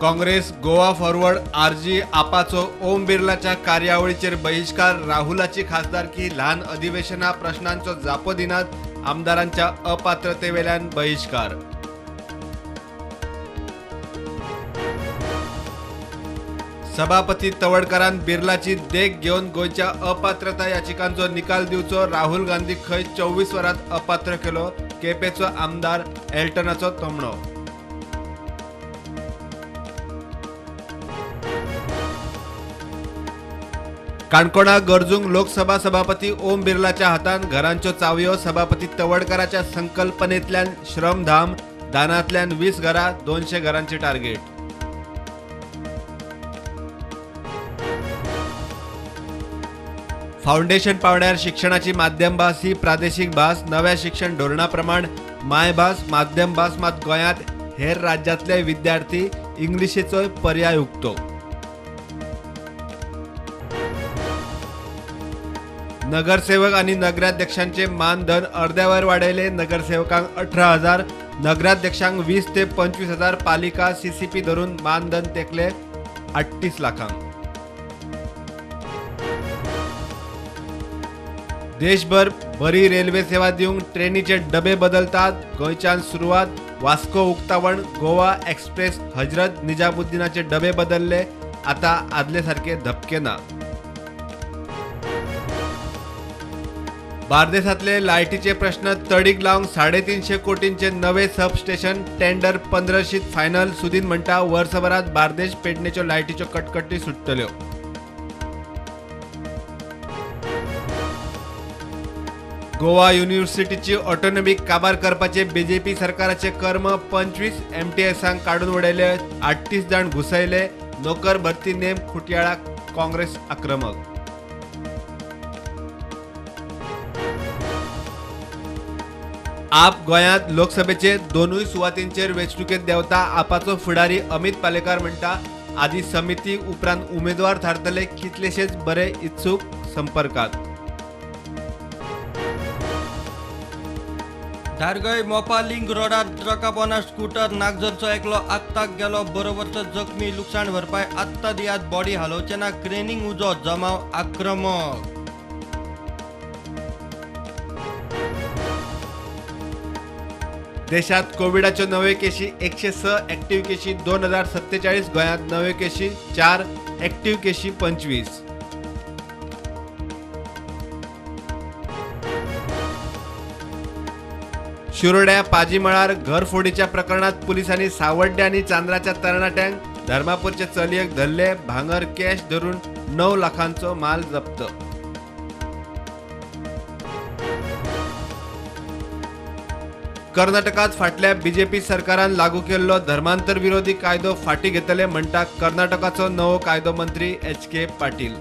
काँग्रेस गोवा फॉरवर्ड आरजी आपाचो ओम बिर्लाच्या कार्यावळीचेर बहिश्कार. राहुलाची खासदारकी ल्हान अधिवेशना प्रश्नांचो जापो दिनात. आमदारांच्या अपात्रतेवेल्यान बहिश्कार. सभापती तवडकरान बिर्लाची देख घेवन गोंयच्या अपात्रता याचिकांचो निकाल दिवचो. राहुल गांधी खंय 24 वरांत अपात्र केलो. केपेचो आमदार एल्टनाचो तोमणो. काणकोणा गरजूंक लोकसभा सभापती ओम बिर्लाच्या हातान घरांच्यो चावयो. सभापती तवडकराच्या संकल्पनेंतल्यान श्रमधाम दानांतल्यान 20 घरां 200 घरांचे टार्गेट. फाउंडेशन पावंड्यार शिक्षणाची माध्यम भास ही प्रादेशीक भास. नव्या शिक्षण धोरणा प्रमाण मायभास माध्यम भास मात गोंयांत हेर राज्यांतले विद्यार्थी इंग्लिशीचोय पर्याय उक्तो. नगरसेवक आणि नगराध्यक्षांचे मानधन अर्ध्यावर वाढयले. नगरसेवकांक 18,000, नगराध्यक्षांक 20 ते 25,000. पालिका सीसीपी धरून मानधन तेकले 38 लाखांक. देशभर बरी रेल्वे सेवा दिवंक ट्रेनीचे डबे बदलतात. गोंयच्यान सुरवात. वास्को उक्तावण गोवा एक्सप्रेस हजरत निजामुद्दीनाचे डबे बदलले. आता आदले सारखे धपके ना. बार्देसांतले लायटीचे प्रश्न तडीक लावंक 350 कोटींचे नवे सबस्टेशन टेंडर 15शीत फायनल. सुदीन म्हणटा वर्सभरात बार्देश पेडणेच्यो लायटीच्यो कटकटी सुट्टल्यो. गोवा युनिव्हर्सिटीची ऑटोनॉमी काबार करपाचे बीजेपी सरकाराचे कर्म. 25 एमटीएसांक काडून उडयले, 38 जाण घुसयले. नोकर भरती नेम खुटयाळाक काँग्रेस आक्रमक. आप गोंयांत लोकसभेचे दोनूय सुवातींचेर वेंचणुकेंत देंवता. आपाचो फुडारी अमित पालेकार म्हणटा आदी समिती उपरांत उमेदवार थारतले. कितलेशेच बरे इत्सूक संपर्कात. धारगय मोपा लिंक रोडार ट्रका पोना स्कूटर नागझरचो एकलो आत्ताक गेलो. बरोबरचो जखमी. लुकसाण भरपाय आत्ता दियात. बॉडी हालोवचे ना. क्रेनींग उजो. जमाव आक्रमक. देशात कोविडाच्यो नव्यो केशी 106, ऍक्टिव्ह केशी 2047. गोंयांत नव्यो केशी 4, ऍक्टिव्ह केशी 25. शिरोड्या पाजीमळार घरफोडीच्या प्रकरणात पुलिसांनी सावड्डे आनी चांद्राच्या तरणाट्यांक धर्मापूरचे चलयेक धरले. भांगर कॅश धरून 9 लाखांचो माल जप्त. कर्नाटकात फाटल्या बीजेपी सरकारान लागू केल्लो धर्मांतर विरोधी कायदो फाटी घेतले म्हणटा कर्नाटकाचो नवो कायदो मंत्री एच.के. पाटील.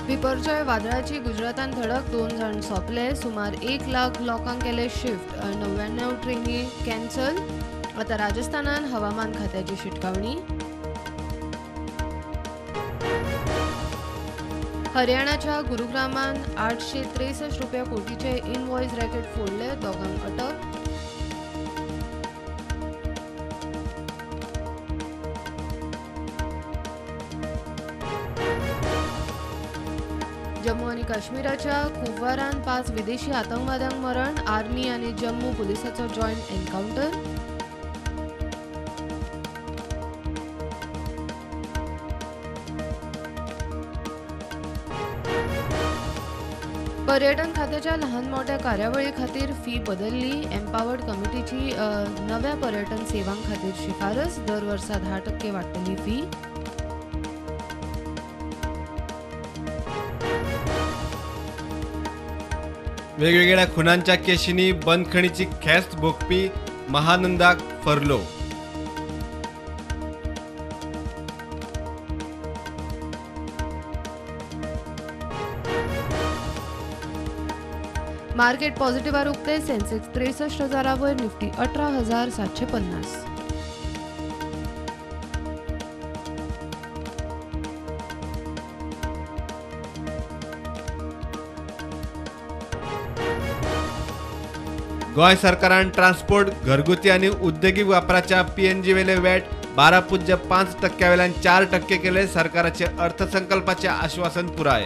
बिपरजॉय वादळाची गुजरातान धडक. 2 जाण सोंपले. सुमार 1 लाख लोकांक केले शिफ्ट. 99 ट्रेनी कॅन्सल. आतां राजस्थानान हवामान खात्याची शिटकावणी. हरियाणाच्या गुरुग्रामान 863 रुपया कोटीचे इनवॉयस रॅकेट फोडले. दोगांक अटक. जम्मू आनी काश्मीराच्या कुपवारान 5 विदेशी आतंकवाद्यांक मरण. आर्मी आनी जम्मू पुलिसाचो जॉयंट एन्कावंटर. पर्यटन खात्याच्या लहान मोठ्या कार्यावळी खातीर फी बदलली. एम्पावर्ड कमिटीची नव्या पर्यटन सेवां खातीर शिफारस. दर वर्सा 10% वाडटली फी. वेगवेगळ्या खुनांच्या केशींनी बंदखणीची ख्यास्त भोगपी महानंदाक फरलो. मार्केट पॉझिटिव्हार उक्ते. सेन्सेक्स 63,000वर, निफ्टी 18,750. गोंय सरकारान ट्रान्सपोर्ट, घरगुती आनी उद्देगीक वापराच्या पीएनजी वेले वॅट 12.5% वेल्यान 4% केले. सरकाराचे अर्थसंकल्पाचे आश्वासन पुराय.